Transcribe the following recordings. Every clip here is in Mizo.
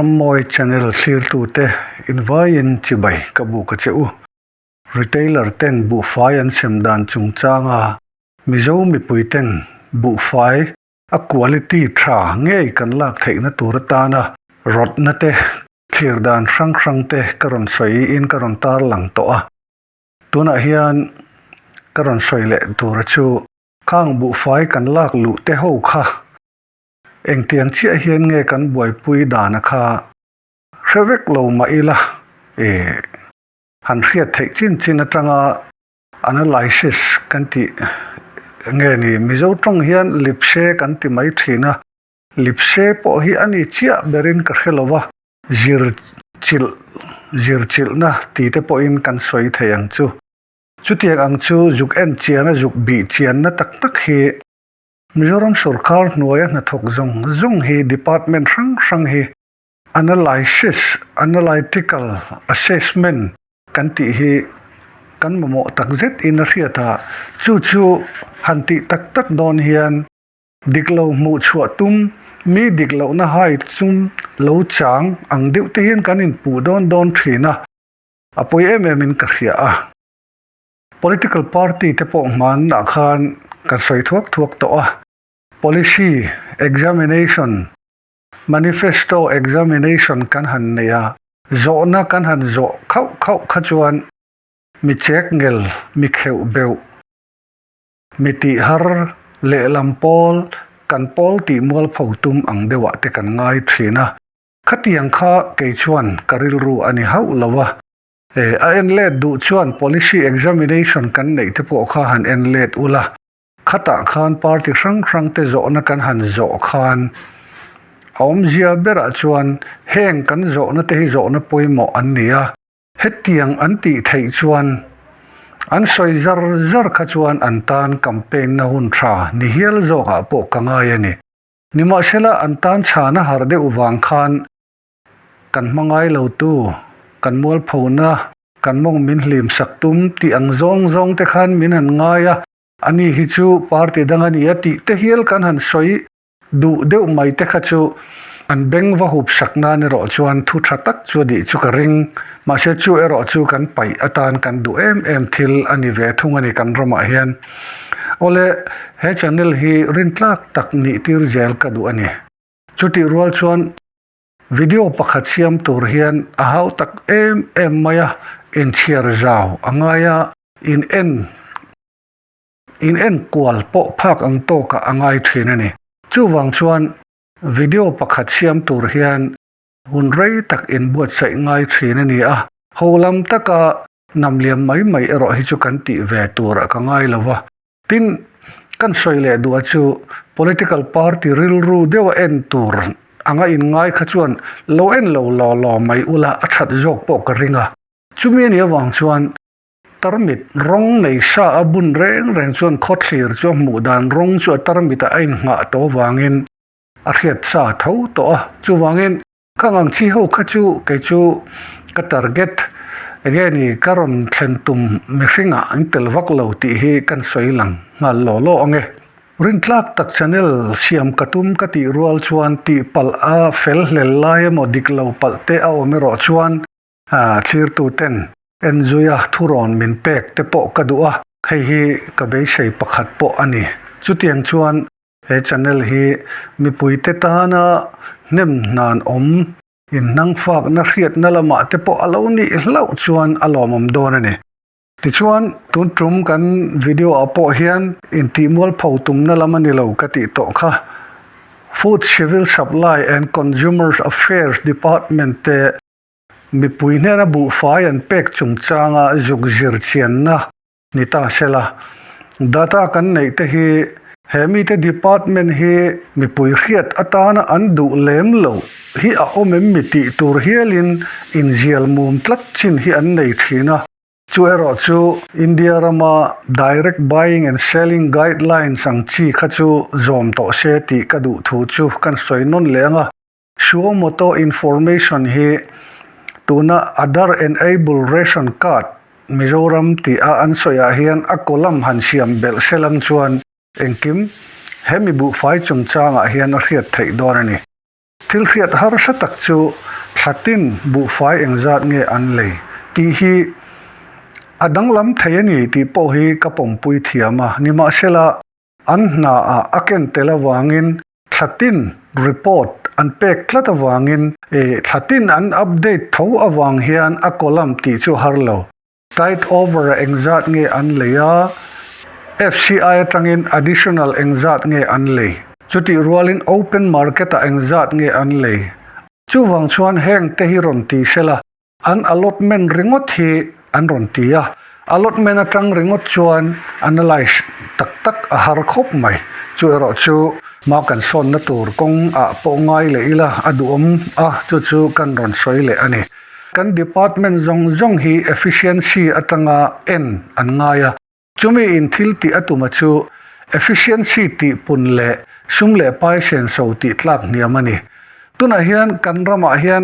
Rammawi channel thlirtute invaiin chibai ka buk a che u. Retailer ten buhfai an sem dan chungchanga Mizo mipui ten buhfai a quality tha ngei kan lak theihna tur atana rawtna te thlir dan hrang hrang te ka rawn sawi in ka rawn tarlang tawh a. Tunah hian ka rawn sawi leh tura chu khang buhfai kan lak luh te ho kha Engtiang chiah hian nge kan buaipui dana kha hre vek lo mah ila e han hriat theih chin chin atanga analysis kan tih nge ni Mizo tawng hian lipse kan ti mai thin a, lipse pawh hi a ni chiah berin ka hre lo va, zir chilh zir chilhna ti te pawhin kan sawi thei ang chu. Chutiang ang chu zuk en chiana zuk bih chianna tak tak hi Mizoram sawrkar hnuaia hnathawk zawng zawng hi department hrang hrang hi analysis, analytical assessment kan tih hi kan mamawh tak zet in a hriat a, chu chu han tih tak tak dawn hian dik lo hmuh chhuah tum, mi dik lohna hai chum lo chang ang deuh te hian kan inpuh dawn dawn thin a, a pawi em em in ka hria a. Political party te pawh hmanah khan kan sawi thuak thuak tawh a, policy examination, manifesto examination kan han nei a, zawhna kan han zawh khauh khauh kha chuan mi chek ngel, mi kheuh beuh, mi tih har lehlam pawl, kan pawl tih mualpho tum ang deuhah te kan ngai thin a, khatiang kha kei chuan ka rilru a ni hauh lo a. E, a en let duh chuan policy examination kan neih te pawh kha han en let ula, khatah khan party hrang hrang te zawhna kan han zawh khan a awmzia berah chuan heng kan zawhna te hi zawhna pawimawh an ni a, hetiang an tih theih chuan an sawi zar zar kha chuan an tan campaign na hun tha ni hial zawkah pawh ka ngai a ni. Nimahsela an tan chhana harh deuh vang khan Kan hma ngai lo tu, kan mualphona, kan mawng min hlim sak tum tih ang zawng zawng te khan min han ngai a, ani hi chu party dang a ni a tih te hial kan han sawi duh deuh mai te kha chu an beng va hup sak nan erawh chuan thu tha tak chu a nih chu ka ring. Mahse chu erawh chu kan paih atan kan duh em em thil a ni ve thung a ni kan ramah hian. Awle, he channel hi rintlak tak nih tir zel ka duh a ni. Chutih rual chuan Video pakhat siam tur hian a hau tak em em mai a, inchhiar zau a ngai a, in en in en kual pawh phak ang tawkah a ngai thin a ni. Chuvang chuan video pakhat siam tur hian hun rei tak inbuatsaih ngai thin a ni a, ho lam taka namliam mai mai erawh hi chu kan tih ve turah ka ngai lo va. Tin, kan sawi leh duh a chu political party rilru deuha en tur anga inngai kha chuan lo en lo law law mai ula a that zawk pawh ka ring a. Chumi a nih avang chuan tarmit rawng nei sa a bun reng reng chuan khawthlir chu a hmuh dan rawng chu a tarmit ah a innghah tawh avangin a hriat sa tho tawh a. Chuvangin Ka ngang chi ho kha chu kei chu ka target enge ni ka rawn thlen tum mihringah an tel vak lo tih hi kan sawi lang nghal law law ang e. Rintlak tak channel siam ka tum ka tih rual chuan tih palh a fel hlel lai emaw dik lo palh te a awm erawh chuan thlirtu ten enzuia thurawn min pek te pawh ka duh a, hei hi ka beisei pakhat pawh a ni. Chutiang chuan He channel hi mipuite tana hnem hnan awm inhnangfakna hriatna lamah te pawh a lo nih hlauh chuan a lawmawm dawn a ni. Tichuan, tun tum kan video ah pawh hian intihmualpho tumna lam a ni lo ka tih tawh kha. Food Civil Supply and Consumers Affairs Department te mipui hnena buhfai an pek chungchanga zuk zir chianna Ni ta se la, data kan neih te hi he mite department hi mipui hriat atana an duh lem loh hi a awm em mi tih tur hialin inzial mum tlat chin hi an nei thin a. Chu erawh chu India rama Direct Buying and Selling Guidelines ang chi kha chu zawm tawh se tih ka duh thu chu kan sawi nawn leh ang a. Suo moto information hi tuna Aadhaar enable ration card Mizoram tih a an sawi ah hian a column han siam belh se lang chuan engkim he mi buhfai chungchang ah hian a hriat theih dawn a ni. Thil hriat harsa tak chu Thlatin buhfai engzat nge an lei tih hi a danglam thei a ni tih pawh hi ka pawmpui thiam a, nimahsela an hnaah a ken tel avangin thlatin report an pek tlat avangin thlatin an update tho avang hian a column tih chu har lo. Tide over-a engzat nge an lei a, FCI atangin additional engzat nge an lei? Chutih rualin open market-ah engzat nge an lei? Chuvang chuan heng te hi rawn ti sela, an allotment ringawt hi an rawn ti a, allotment atang ringawt chuan analyse tak tak a har khawp mai. Chu erawh chu hma kan sawnna tur kawng ah pawh ngai leh ila a duhawm a, chu chu kan rawn sawi leh a ni. Kan department zawng zawng hi efficiency atanga en an ngai a, chumi in thil tih a tuma chu efficiency tih pun leh sum leh pai senso tih tlak hniam a ni. Tunah hian kan ramah hian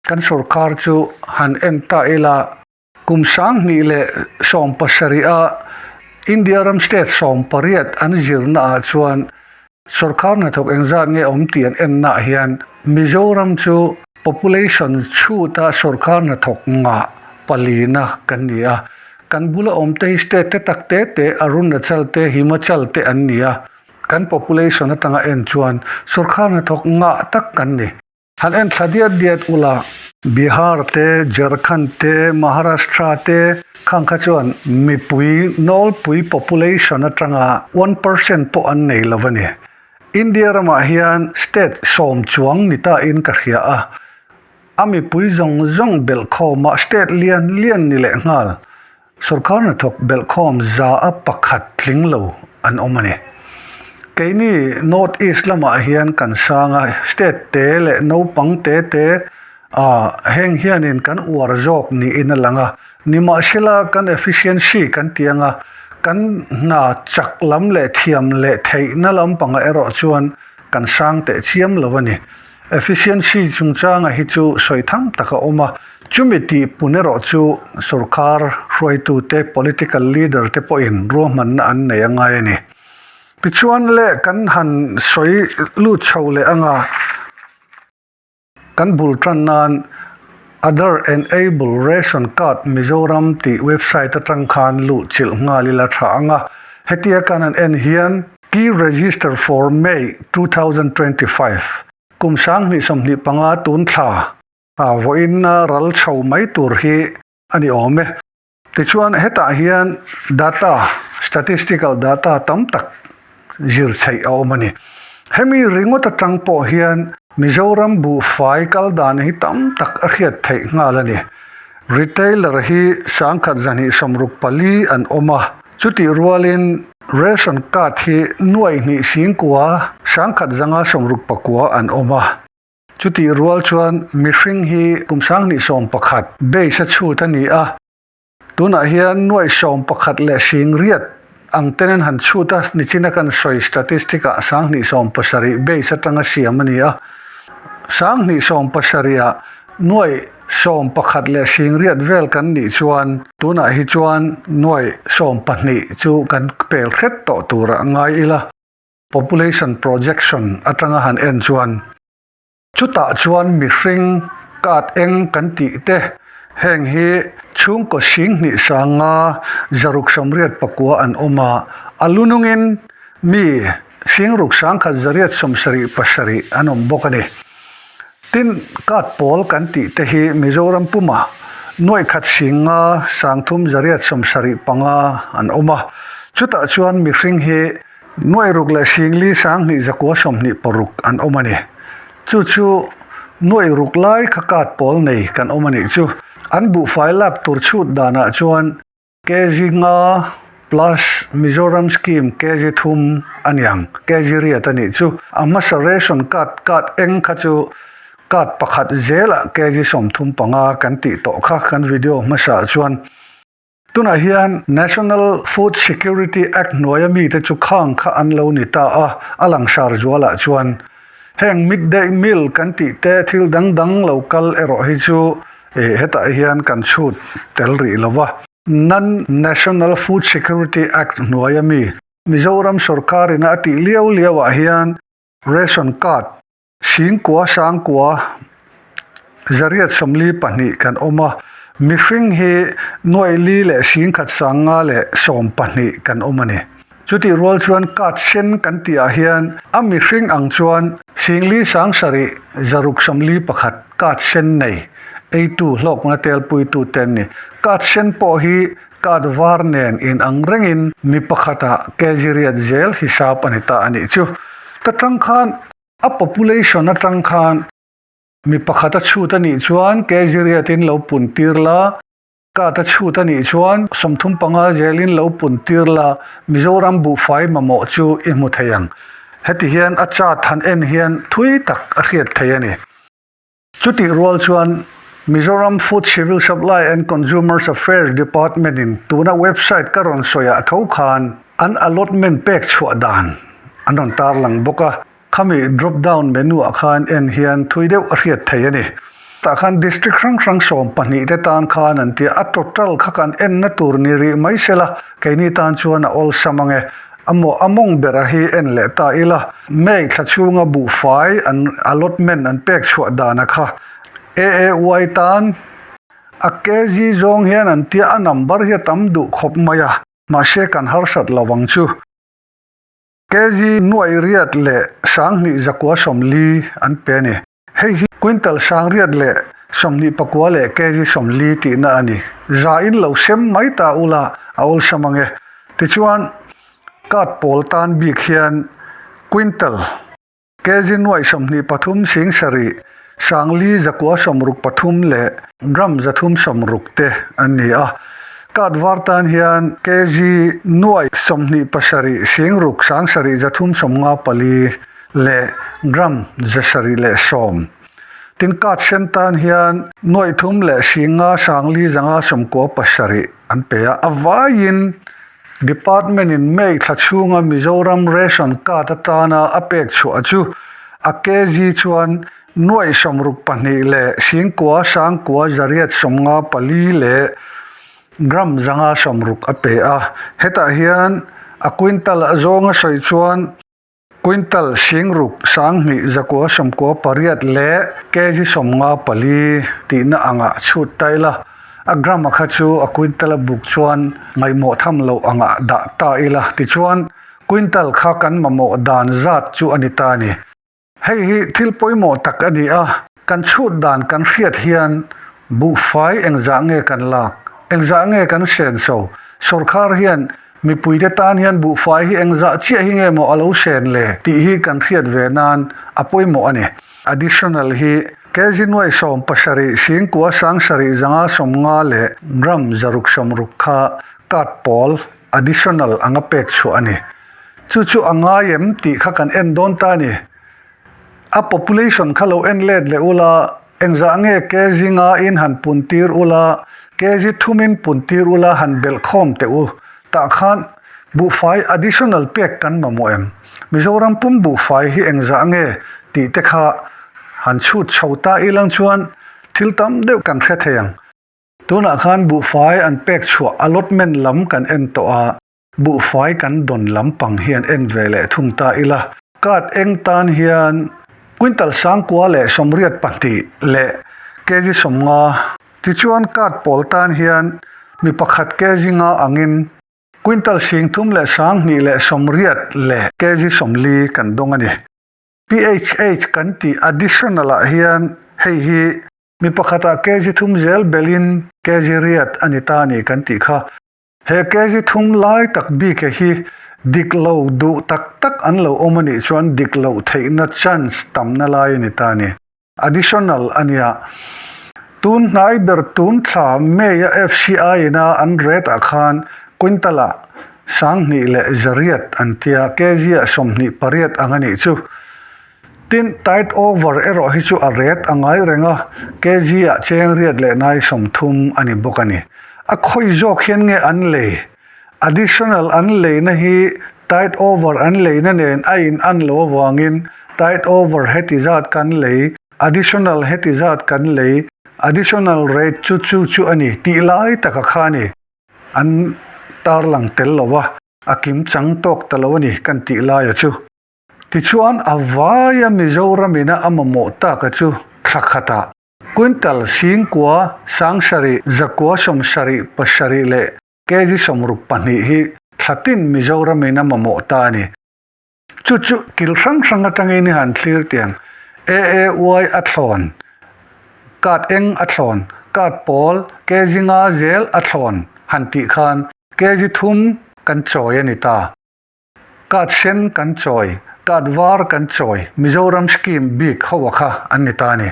kan sorkar chu han en ta ila, Kum 2017 a India ram state 18 an zirna ah chuan sorkar hnathawk engzat nge awm tih an enna ah hian Mizoram chu population chhut a sorkar hnathawk ngah palina kan ni a. Kan bula awm te hi state te tak te te Arunachal te Himachal te an ni a. Kan population atanga en chuan sorkar hnathawk ngah tak kan ni. Han en thla diat diat ula. Bihar te, Jharkhand te, Maharashtra te khang kha chuan mipui nawlpui population atanga 1% pawh an nei lo a ni. India ramah hian state sawm chuang ni ta in ka hria a, a mipui zawng zawng belhkhawmah state lian lian ni leh nghal. Sorkar hnathawk belhkhawm za a pakhat tling lo an awm a ni. Keini North East lamah hian kan sang a, state te leh naupang te te ah heng hianin kan uar zawk niin a lang a. Nimahsela kan efficiency kan ti ang a, kan hna chak lam leh thiam leh theihna lampangah erawh chuan kan sang teh chiam lo a ni. Efficiency chungchanga hi chu sawi tham tak a awm a, chumi tih pun erawh chu sorkar hruaitute, political leader te pawhin ruahmanna an nei a ngai a ni. Tichuan le kan han sawi lut chho leh anga kan bul tan nan Aadhaar Enable Ration Card Mizoram tih website atang khan luh chilh nghal ila tha anga hetia kan han en hian Key Register for May 2025, Kum 2025 tun thla a vawiin ral chho mai tur hi a ni awm e. Tichuan hetah hian data, statistical data tam tak zir theih a awm a ni. Hemi ringawt atang pawh hian Mizoram buhfai kal dan hi tam tak a hriat theih nghal a ni. Retailer hi 1164 an awm a. Chutih rualin ration card hi nuaih hnih singkua 1169 an awm a. Chutih rual chuan mihring hi kum 2011 base a chhut a ni a. Tunah hian nuaih 11 leh singriat ang ten an han chhut a, nichina kan sawi statistic ah 2017 base atanga siam a ni a. 2017 ah Nuaih 11 leh singriat vel kan nih chuan tunah hi chuan nuaih 12 chu kan pel hret tawh turah ngai ila, population projection atanga han en chuan. Chutah chuan mihring card eng kan tih te heng hi chhungkaw singhnih sanga zaruk sawmriat pakua an awm a, a lunungin mi singruk sangkhat zariat 77 an awm bawk a ni. Tin, card pawl kan tih te hi Mizoram pumah nuaih khat singa 30 zariat 75 an awm a. Chutah chuan mihring hi nuaih ruk leh singli 2 zakua 26 an awm a ni. Chu chu nuaih ruk lai kha card pawl nei kan awm a nih chu. An buhfai lak tur chhut danah chuan Kg nga plus Mizoram scheme kg thum a niang, kg riat a nih chu. A hmasa ration card card eng kha chu card pakhat zelah kg 35 kan tih tawh kha kan video hmasa chuan. Tunah hian National Food Security Act hnuaia mite chu khang kha an lo ni ta a, a langsar zualah chuan heng midday meal kan tih te thil dang dang lo kal erawh hi chu Hetah hian kan chhut tel rih lo va. Nan National Food Security Act hnuaia mi Mizoram sorkarin a tih liau liauah hian ration card singkua sangkua 842 kan awm a, mihring hi 41,512 kan awm a ni. Chutih rual chuan card sen kan tihah hian a mihring ang chuan 57,641 card sen nei eitu hlawkna telpuitu te an ni. Card sen pawh hi card var nen inang rengin mi pakhatah kg riat zel hisap a ni ta a nih chu. Ta tang khan a population atang khan mi pakhat a chhut a nih chuan kg riatin lo pun tir la, Card a chhut a nih chuan 35 zelin lo pun tir la, Mizoram buhfai mamawh chu i hmu thei ang. Heti hian a chart han en hian thui tak a hriat thei a ni. Chutih rual chuan Mizoram Food Civil Supply and Consumers Affairs Department in tuna website ka rawn sawiah tho khan an allotment pek chhuah dan an rawn tarlang bawk a. Khami drop down menu ah khan en hian thui deuh a hriat thei a ni. Tah khan district hrang hrang 12 te tan khan an tia a total kha kan enna tur ni rih mai se la keini tan chuan a awlsam ang e. A maw a mawng bera hi en leh ta ila May thla chhunga buhfai an allotment an pek chhuah dana kha AAY tan a kg zawng hian an tia a number hi a tam duh khawp mai a mahse kan harsat lo ang chu. Kg 81,240 an pe a ni. Hei hi quintal 929 leh kg 40 tihna a ni. Za in lo sem mai ta ula a awlsam ang e. Tichuan, card pawl tan bik hian quintal. Kg 23 7, 4,963 leh gram 360 te an ni a. Card var tan hian kg 27 6, 7,354 leh gram 710. Tin, card sen tan hian 3 leh 5 4,597 an pe a, a vaiin Department in May thla chhunga Mizoram Ration Card atana a pek chhuah chu a kg chuan 62 leh 9 9 854 leh gram 160 a pe a. Hetah hian a quintal a zawnga sawi chuan Quintal 6 1,298 leh kg 54 tihna angah chhut ta ila, a gram a kha chu a quintal a buk chuan ngaihmawh tham loh angah dah ta ila tichuan quintal kha kan mamawh dan zat chu a ni ta a ni. Hei hi thil pawimawh tak a ni a, kan chhut dan kan hriat hian buhfai engzah nge kan lak, engzah nge kan senso, sawrkhar hian mipuite tan hian buhfai hi engzah chiah hi nge maw a lo sen le tih hi kan hriat ve nan a pawimawh a ni. Additional hi kg 70 singkua 7 zanga 50 leh gram 660 kha card pawl additional anga pek chhuah a ni. Chu chu a ngai em tih kha kan en dawn ta a ni. A population kha lo en let leh ula, engzah nge kg nga in han pun tir ula, kg thum in pun tir ula han belh khawm teh u. Tah khan buhfai additional pek kan mamawh em? Mizoram pum buhfai hi engzah nge tih te kha han chhut chho ta ilang chuan thil tam deuh kan hre thei ang. Tunah khan buhfai an pek chhuah allotment lam kan en tawh a. Buhfai kan dawn lampang hian en ve leh thung ta ila. Card eng tan hian quintal 982 leh kg 50. Tichuan card pawl tan hian mi pakhat kg nga angin quintal 32,280 leh kg 40 kan dawng a ni. PHH kan tih additional ah hian hei hi mi pakhatah kg thum zel belhin kg riat a ni ta a ni kan tih kha. He kg thum lai tak bik hi dik lo duh tak tak an lo awm a nih chuan dik loh theihna chance tamna lai a ni ta a ni. Additional a nia. Tun hnai ber tun thla May a FCI ina an rate ah khan quintal ah 2100 an tia, kg ah 28 ang a nih chu. Tin, tide over erawh hi chu a ret a ngai reng a, kg ah cheng riat leh nai 30 a ni bawk a ni. A khawi zawk hian nge an lei? Additional an leina hi tide over an leina nen a in an lo avangin tide over heti zat kan lei, additional heti zat kan lei, additional rate chu chu chu a ni tih lai taka kha a ni. An tarlang tel lo a, a kim chang tawk ta lo a ni kan tih laia chu. Tichuan a vaia Mizoram ina a mamawh taka chu thla khatah. Quintal 9,000 777 leh kg 62 hi thlatin Mizoramin a mamawh ta a ni. Chu chu kil hrang hrang atangin i han thlir tiang, AAY a thlawn, card eng a thlawn, card pawl kg nga zel a thlawn han tih khan kg thum kan chawi a ni ta. Card sen kan chawi, card var kan chawi, Mizoram scheme bik ho a kha an ni ta a ni.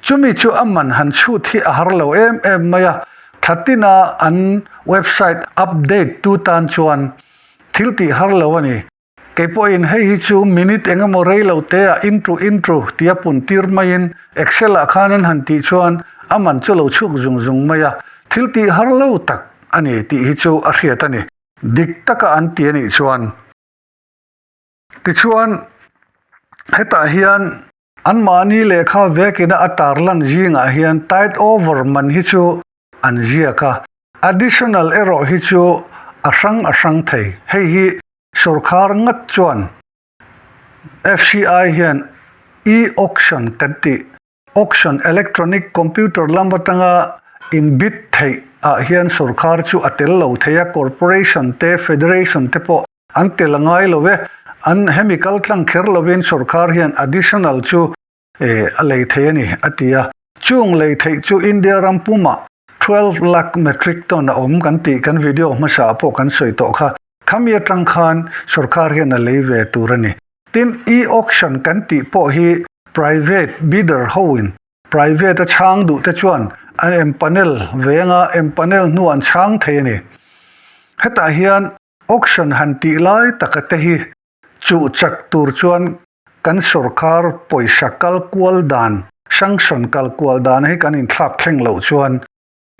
Chumi chu a man han chhut hi a har lo em em mai a, thlatina an website update tu tan chuan thil tih har lo a ni. Kei pawhin hei hi chu minute eng emaw rei lo te ah intro intro tia pun tir maiin Excel ah khan an han tih chuan a man chu lo chhuk zung zung mai a, thil tih har lo tak a ni tih hi chu a hriat a ni. Dik taka an ti a nih chuan. Tichuan, hetah hian anmahni lehkha vekina a tarlan zingah hian tide over man hi chu an ziak a, additional erawh hi chu a hrang a hrang thei. Hei hi sawrkhar ngat chuan FCI hian e-auction kan tih Auction electronic computer lam atanga in bid theih ah hian sorkar chu a tel lo thei a, corporation te, federation te pawh an tel a ngai lo e. An hemi kal tlang kher lovin sorkar hian additional chu a lei thei a ni, a ti a. Chung lei theih chu India ram pumah 12 lakh metric ton a awm kan tih kan video hmasa ah pawh kan sawi tawh kha. Khami atang khan sorkar hian a lei ve tur a ni. Tin, e-auction kan tih pawh hi private bidder hoin private a chhang duh te chuan an empanel venga empanel hnu an chhang thei a ni. Hetah hian auction han tih lai taka te hi chuh chak tur chuan kan sorkar pawisa kal kual dan, sanction kal kual dan hi kan inthlak thleng loh chuan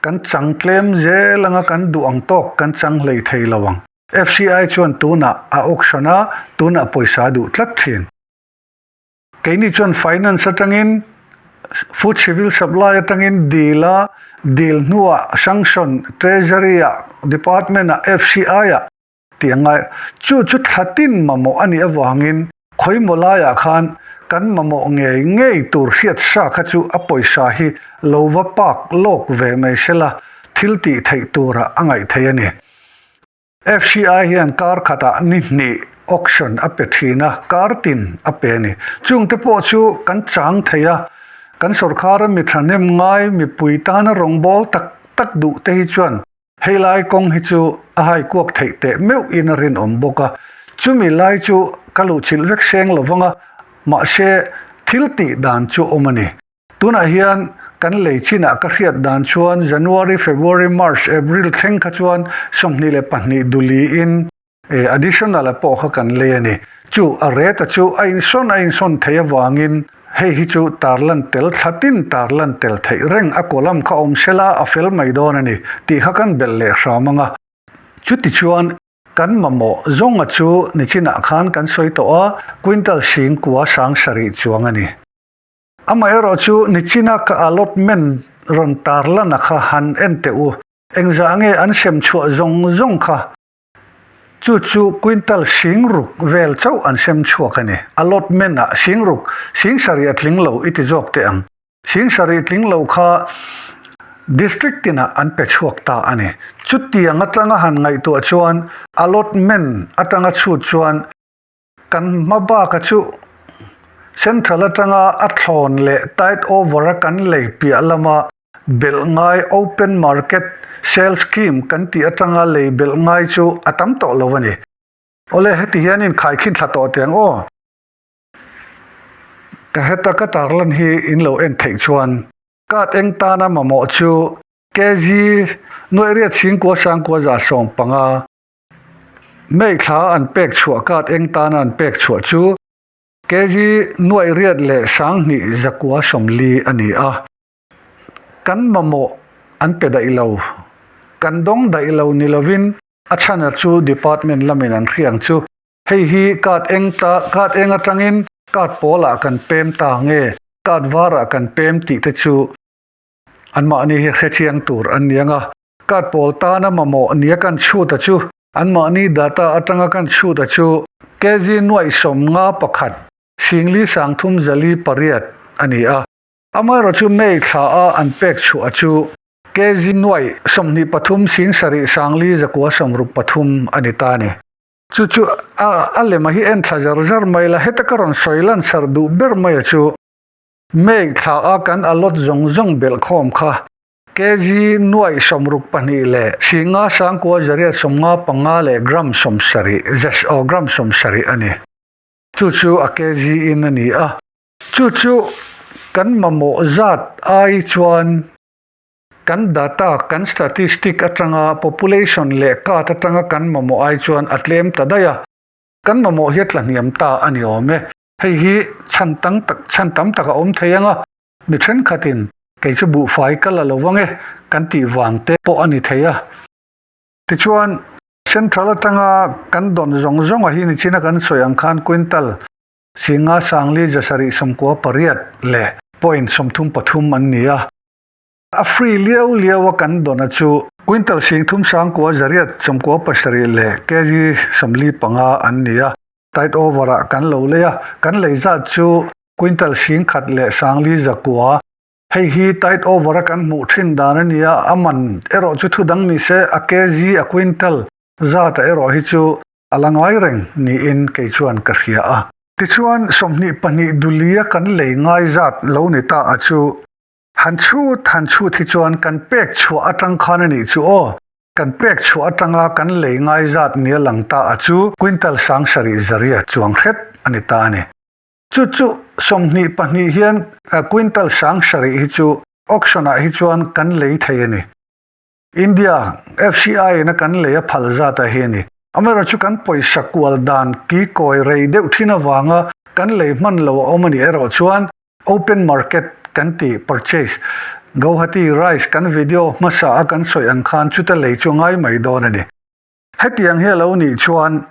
Kan chang tlem zel anga kan duh ang tawk kan chang hlei thei lo ang. FCI chuan tunah a auction a, tunah pawisa a duh tlat thin. Keini chuan finance atangin, food civil supply atangin dil a, dil hnuah sanction treasury ah, department ah, FCI ah tih a ngai. Chu chu thlatin mamawh a nih avangin khawimaw laiah khan kan mamawh ngei ngei tur hriat sa kha chu a pawisa hi lo va pak lawk ve mai sela thil tih theih turah a ngaih theih a ni. FCI hian kar khatah ni hnih auction a pe thin a, kar tin a pe a ni. Chungte pawh chu kan chang thei a, kan sawrkhara mi thahnem ngai mipui tana rawngbâwl tak tak duh te hi chuan Hei lai kawng hi chu a hai kuak theih teh meuh in a rinawm bawk a, chumi lai chu ka luhchilh vek seng lo vang a, mahse thil tih dan chu awm a ni. Tunah hian kan lei chinah ka hriat dan chuan January, February, March, April thleng kha chuan 22 duliin E additional a pawh kha kan lei a ni. Chu a rate a chu a insawn a insawn theih avangin hei hi chu tarlan tel thlatin tarlan tel theih reng a column kha awm sela a fel mai dawn a ni tih kha kan belh leh hram ang a. Chutichuan kan mamawh zawnga chu nichinah khan kan sawi tawh a, quintal 9,000 7 chuang a ni. Amaherawh chu nichina ka allotment rawn tarlan a kha han en teh u, engzah nge an sem chhuah zawng zawng kha Chu chu quintal 6000 vel chauh an sem chhuak a ni. Allotment ah 6000, 7000 a tling lo i ti zawk teh ang. 7000 tling lo kha district tinah an pe chhuak ta a ni. Chutiang atanga han ngaihtuah chuan allotment atanga chhut chuan kan hma baka chu central atanga a thlawn leh tide over a kan lei piah lama Belh ngai Open Market Sale Scheme kan tih atanga lei belh ngai chu a tam tawh lo a ni. Awle, heti hian inkhaikhin thla tawh teh ang aw. Ka heta ka tarlan hi in lo en theih chuan card eng tana mamawh chu kg nuaih riat 9,000 9,150 May thla an pek chhuah card eng tana an pek chhuah chu kg nuaih riat leh 2,940 a ni a. Kan mamawh an pe daih lo. Kan dawng daih lo ni lovin a chhana chu department lamin an hria ang chu. Hei hi card eng ta card eng atangin card pawlah kan pem ta nge card varah kan pem tih te chu anmahni hi hrechiang tur an ni ang a. Card pawl tana mamawh nia kan chhut a chu anmahni data atanga kan chhut a chu kg nuaih 51 singli 3 zali pariat a ni a. Amaherawhchu May thla a an pek chhuah chu kg nuaih 23 sing sarih sangli zakua sawmruk pathum a ni ta a ni. Chu chu a lema hi en thla zar zar mai la, heta ka rawn sawi lan sarh duh ber mai a chu May thla a kan allot zawng zawng belh khawm kha kg nuaih 62 leh singa sangkua zariat 55 leh gram 70 zes aw gram 70 a ni. Chu chu a kg in a ni a. Chu chu kan mamawh zat ai chuan kan data, kan statistic atanga population leh card atanga kan mamawh ai chuan a tlem ta daih a. Kan mamawh hi a tla hniam ta a ni awm e. Hei hi chhan tang tak chhan tam tak a awm thei ang a. Mi thenkhatin kei chu buhfai ka la lo vang e kan tih vang te pawh a ni thei a. Tichuan, Central atanga kan dawn zawng zawnga hi nichina kan sawi ang khan quintal singa sangli zasarih sawmkua pariat leh point 33 an ni a. A free liau liau a kan dawn a chu quintal singthum sangkua zariat 97 leh kg 45 an ni a. Tide over ah kan lo lei a, kan lei zat chu quintal singkhat leh sangli zakua. Hei hi tide over a kan hmuh thin dan a ni a, a man erawh chu thu dang ni se a kg a quintal zat ah erawh hi chu a la ngai reng niin kei chuan ka hria a. Tichuan 22 dulia kan lei ngai zat lo ni ta a chu Han chhut han chhut hi chuan kan pek chhuah atang khan a nih chu aw. Kan pek chhuah atanga kan lei ngai zat nia lang ta a chu quintal sang sarih zaria chuang hret a ni ta a ni. Chu chu 22 hian quintal sang sarih hi chu auction ah hi chuan kan lei thei a ni. India FCI in a kan lei a phal zat a hi a ni. Amaherawhchu kan pawisa kual dan ki kawi rei deuh thin avanga kan lei hman lo a awm a nih erawh chuan Open market kan tih purchase Gauhati rice kan video hmasa a kan sawi ang khan chuta lei chu ngai mai dawn a ni. Hetiang hi a lo nih chuan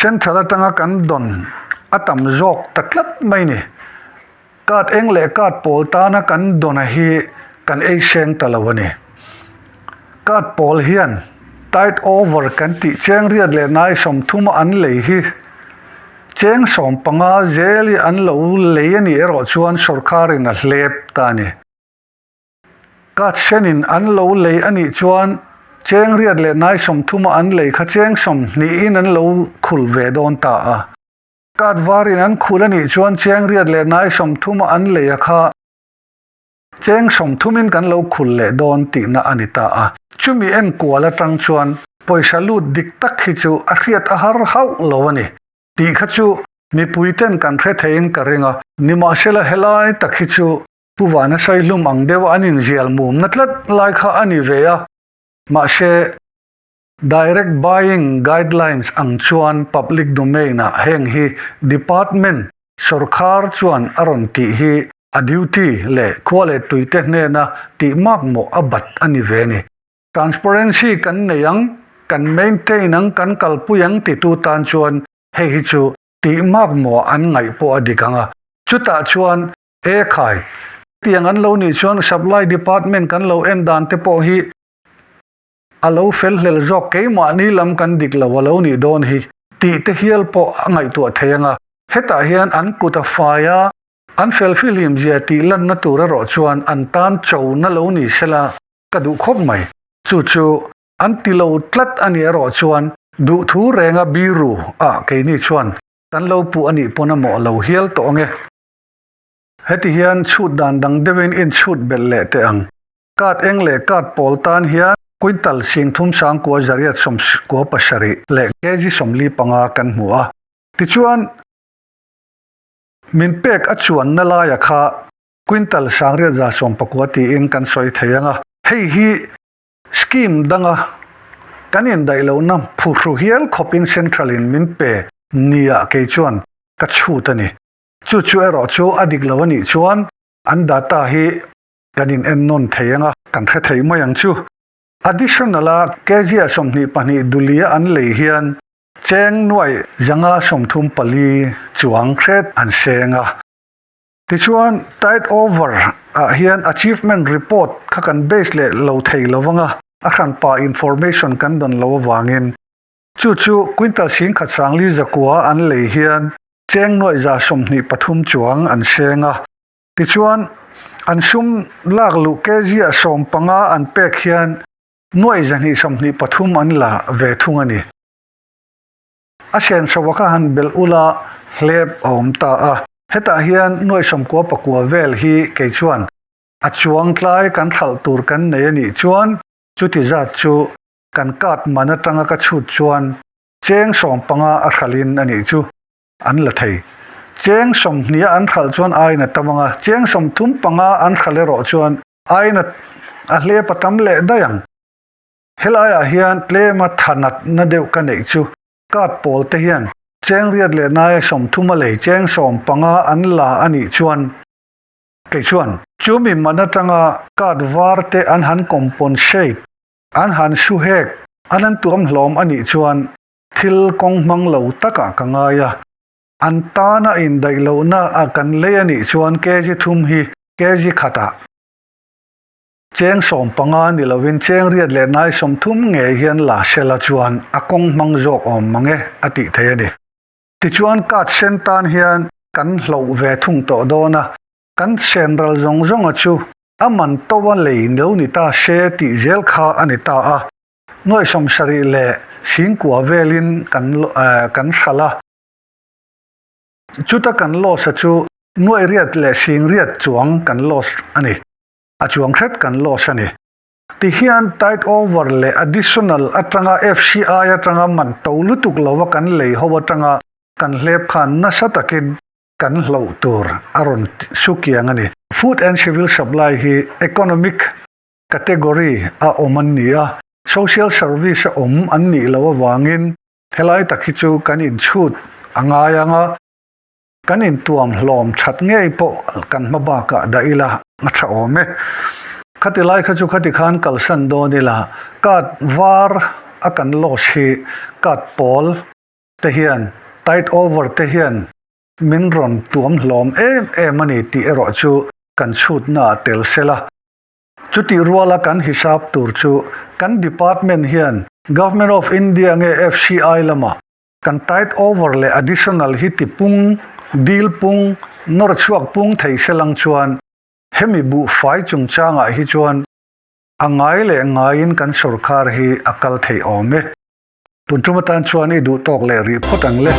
central atanga kan dawn a tam zawk ta tlat mai ni. Card eng leh card pawl tana kan dawn a hi kan ei seng ta lo a ni. Card pawl hian tide over kan tih cheng riat leh nai 30 a an lei hi Cheng 15 zel hi an lo lei a nih erawh chuan sawrkharin a hlep ta a ni. Card senin an lo lei a nih chuan cheng riat leh nai 30 a an lei kha cheng 20 in an lo khul ve dawn ta a. Card varin an khul a nih chuan cheng riat leh nai 30 a an lei a kha cheng 30 in kan lo khul leh dawn tihna a ni ta a. Chumi enkual atang chuan pawisa lut dik tak hi chu a hriat a har hauh lo a ni. Tih kha chu mipui ten kan hre theiin ka ring a. Nimahsela helai tak hi chu Pu Vana Saihlum ang deuh an inzial mumna tlat lai kha a ni ve a. Mahse, Direct Buying Guidelines ang chuan public domain ah heng hi department sawrkhar chuan a rawn tih hi a duty leh khua leh tuite hnena tih makmawh a bat a ni ve a ni. Transparency kan nei ang, kan maintain ang, kan kalpui ang titu tan chuan hei hi chu tih makmawh an ngaih pawh a dik ang a. Chutah chuan e khai, tiang an lo nih chuan supply department kan lo en dan te pawh hi a lo fel hlel zawk keimahni lam kan dik lo a lo nih dawn hi tih te hial pawh a ngaihtuah thei ang a. Hetah hian an kut a fai a, an fel fihlim zia tih lanna tur erawh chuan an tan chona lo ni sela ka duh khawp mai. Chu chu an ti lo tlat a nih erawh chuan duhthu renga biru ah keini chuan kan lo puh a nih pawn a mawh lo hial tawh ang e. Heti hian chhut dan dang deuhin inchhut belh leh teh ang. Card eng leh card pawl tan hian quintal singthum sangkua zariat 97 leh kg 45 kan hmu a. Tichuan, min pek a chuanna laia kha quintal sangriat za 19 tiin kan sawi thei ang a. Hei hi scheme danga kan indaih lohna phuhru hial khawpin central in min pe nia kei chuan ka chhut a ni. Chu chu erawh chu a dik lo a nih chuan an data hi kan in en nawn thei ang a, kan hre thei mai ang chu. Additional a kg a 22 dulia an lei hian cheng nuaih zanga 34 chuang hret an seng a. Tichuan tide over ah hian achievement report kha kan base leh lo thei lo anga a hranpa information kan dawn lo avangin chu chu quintal singkhat sangli zakua an lei hian cheng nuaih za 23 chuang an seng a. Tichuan. An sum lak luh kg ah 15 an pek hian nuaih 223 an la ve thung a ni. A senso a kha han belh ula hlep a awm ta a. Hetah hian nuaih 99 vel hi kei chuan a chuang tlai kan thlal tur kan nei a nih chuan chuti zat chu kan card man atanga ka chhut chuan cheng 15 a hralhin a nih chu an la thei. Cheng 20 a an hralh chuan aiin a tam ang a, cheng 35 an hralh erawh chuan aiin a hlep a tam leh daih ang. Helaiah hian tlema thanatna deuh ka neih chu card pawl te hian cheng riat leh naia 30 a lei cheng 15 an la a nih chuan kei chuan chumi man atanga card var te an han compensate an han su hek an han tuam hlawm a nih chuan thil kawng hmang lo takah ka ngai a. An tana indaih lohna a kan lei a nih chuan kg thum hi kg khatah Cheng 15 ni lovin cheng riat leh nai 30 ngei hian la sela chuan a kawng hmang zawk awm mang e a tih theih a ni. Tichuan card sen tan hian kan hloh ve thung tawh dawn a, kan sen ral zawng zawnga chu a man to a lei lo ni ta se tih zel kha a ni ta a. Nuaih 70 leh singkua velin kan kan hralh a. Chuta kan loss a chu nuaih riat leh sing riat chuang kan loss a ni. A chuang hret kan loss a ni. Tihian tide over leh additional atanga FCI atanga man to lutuk lova kan lei ho atanga kan hlep khan nasa takin kan hloh tur a rawn sukiang a ni. Food and Civil Supply hi economic category a awm an ni a, social service a awm an nih loh avangin helai tak hi chu kan inchhut a ngai ang a. Kan intuam hlawm that ngei pawh kan hma bakah dah ila a tha awm e. Khati lai kha chu khati khan kalsan dawn ila card var a kan loss hi card pawl te hian tide over te hian min rawn tuam hlawm em em a ni tih erawh chu kan chhutna ah tel sela. Chutih ruala kan hisap tur chu kan department hian Government of India nge FCI lamah Kan tide over leh additional hi ti pung, dil pung, nawr chhuak pung thei se lang chuan hemi buhfai chungchangah hi chuan a ngai leh ngaiin kan sorkar hi a kal thei awm e. Tun tum atan chuan i duh tawk leh rih phawt ang le.